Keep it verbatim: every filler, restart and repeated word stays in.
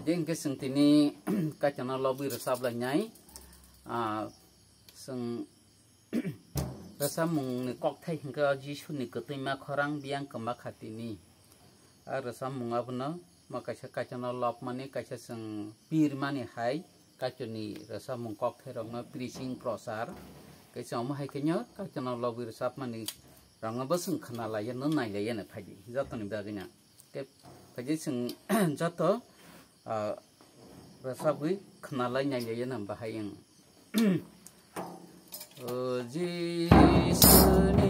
Din khe chwng tini Kaitorno lobwi rwchap lainai. Ah, chwng rwchapmungni kokthai hwnkhe o Jisuni kwtwima khorang biyang kwma kha tini. A rwchapmung abono ma kaisa Kaitorno lobmani, kaisa chwng pirmani hai Kaitorni rwchapmung kokthairokno preaching prochar. Kaisa omo hai khe Kaitorno lobwi rwchapmani rokno bo chwng khwnalaiyano nailaiyano phaidi jotoni bagwino. Tei phaidi chwng joto, ah, rwchapwi khwnalai nailaiyano bahai wng. O Jisuni